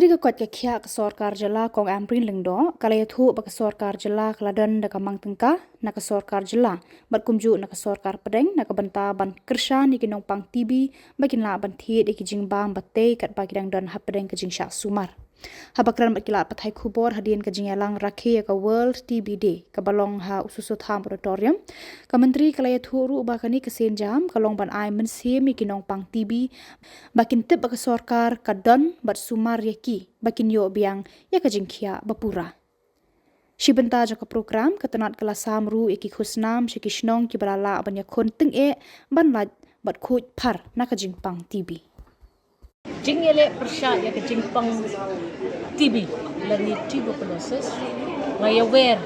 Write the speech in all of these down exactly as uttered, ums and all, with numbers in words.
Ka koit ka khiah ka sorkar jylla, Kong Ampareen Lyngdoh, ka la ïathuh ba ka sorkar jylla ka la don da ka mang tyngka na ka sorkar jylla bad kumjuh na ka sorkar pdeng na ka bynta ban kyrshan ïa ki nongpang T B ba kin lah ban thied ïa ki jingbam ba tei katba ki dang don hapdeng ka jingshah sumar. Haba kren bad ki lad pathai khubor hadien ka jingïalang rakhe ïa ka World T B Day kaba long ha Ususotham Auditorium, ka Myntri ka la ïathuh ruh ba kane ka sienjam ka long ban ai mynsiem ïa ki nongpang T B ba kin tip ba ka sorkar ka don bad sumar ïa ki ba kin ïoh biang ïa ka jingkhiah ba pura. Shi bynta jong ka program, ka tnat ka la sam ruh ïa ki khusnam sha ki shnong kiba la lah ban ïakhun tyngeh ban lait bad khuid phar na ka jingpang T B. Jingïaleh pyrshah ïa ka jingpang T B lane tuberculosis, nga ïawer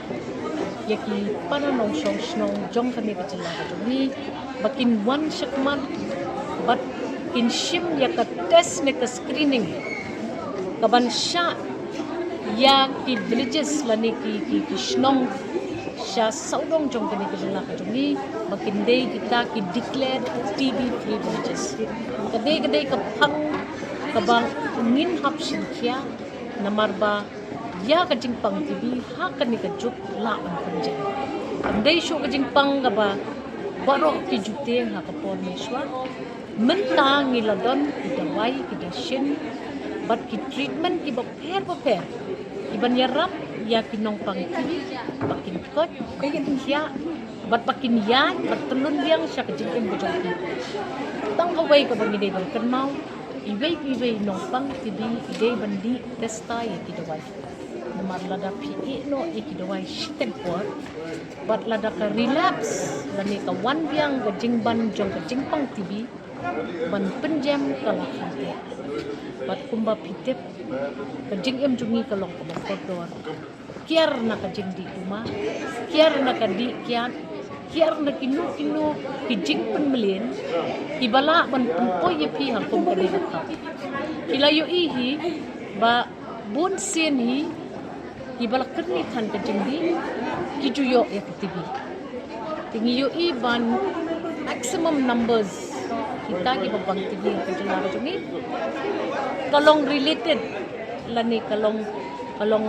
ïa ki para nongshong shnong jong kane ka jylla ka jong ngi ba kin wan shakhmat bad kin shim ïa ka test ne ka screening kaban shah ïa ki villages lane ki, ki, ki shnong sha sawdong jong kane ka jylla ka jong ngi ba kin dei kita ki declared T B free villages. Ka dei, ka dei ka phang kaba ngin hap shim khia namar ba ïa ka jingpang T B ha kane ka juk lah ban pynjah. Kam dei shuh ka jingpang kaba baroh ki ju tieng ha ka por mynshuwa. Mynta ngi la don ki dawai, ki dashin bad ki treatment kiba pher bapher kiban ïarap ïa ki nongpang T B ba kin koit, ba kin khiah bad ba kin ïaid bad tyllun biang sha ka jingim ka jong ki. Tang kawei kaba ngi dei ban kynmaw, iwei pa iwei nongpang T B i dei ban dih test ïa ki dawai. Namar lada phi ïeh noh ïa ki dawai shiteng por bad lada ka relapse lane ka wan biang ka jingban jong ka jingpang T B, ban pynjem ka la kham teh. Bad kumba phi tip, ka jingim jong ngi ka long kaba kordor. Kiar na ka jingdih duma, kiar na ka dih kiad, kiar na kino kino ki jingpynmlien kiba lah ban pynpoi ïa phi ha kum ka dei ka kham. Ki la ïohi hi ba bun sien hi kiba la kyrni than ka jingdih ki ju ïoh ïa ka T B. Te ngi ïohi ban maximum numbers kita kiba pang T B ha ka jylla ka jong ngi ka long related lane ka long, ka long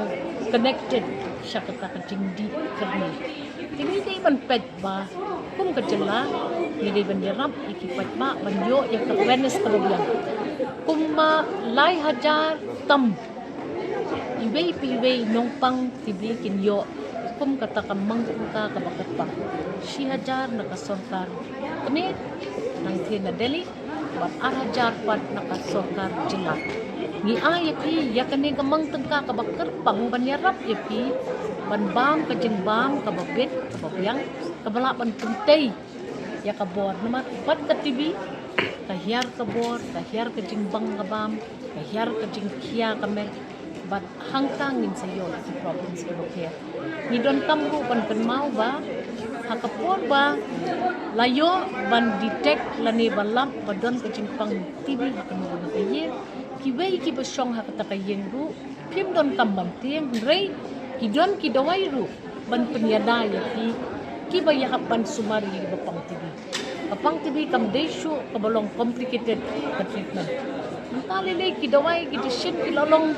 connected sha kata ka jingdih kyrni. Te ngi dei ban peit ba kum ka jylla ngi dei ban ïarap ïa ki paidbah ban ïoh ïa ka awareness kaba biang. Kumba lai hajar tam iwei pa iwei nongpang T B kin ïoh kum kata ka mang tyngka kaba kyrpang. Shi hajar na ka sorkar kane nangtei na Delhi bad ar hajar pat na ka sorkar jylla. Ngi ai ïa phi ïa kane ka mang tyngka kaba kyrpang ban ïarap ïa phi ban bam ka jingbam kaba bit kaba biang kaba lah ban pyntei ïa ka bor. Namar bad ka T B ka hiar ka bor, ka hiar ka jingbang ka bam, ka hiar ka jingkhia ka met. Bad hangta ngin sa ïoh ïa ki problems kiba pher. Ngi donkam ruh ban kynmaw ba ha ka por ba la ïoh ban detect lane ba lap ba don ka jingpang T B ha kano kano ka ïing, kiwei kiba shong ha kata ka ïing ruh phim donkam ban tieng, hynrei ki don ki dawai ruh ban pynïada ïa ki kiba ïahap ban sumar ïa kiba pang T B. Ka pang T B kam dei shuh kaba long complicated ka treatment. Mynta lei lei ki dawai ki dashin ki la long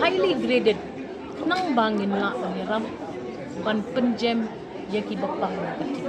highly graded khnang ba ngin lah ban ïarap ban pynjem ïa kiba pang na ka T B.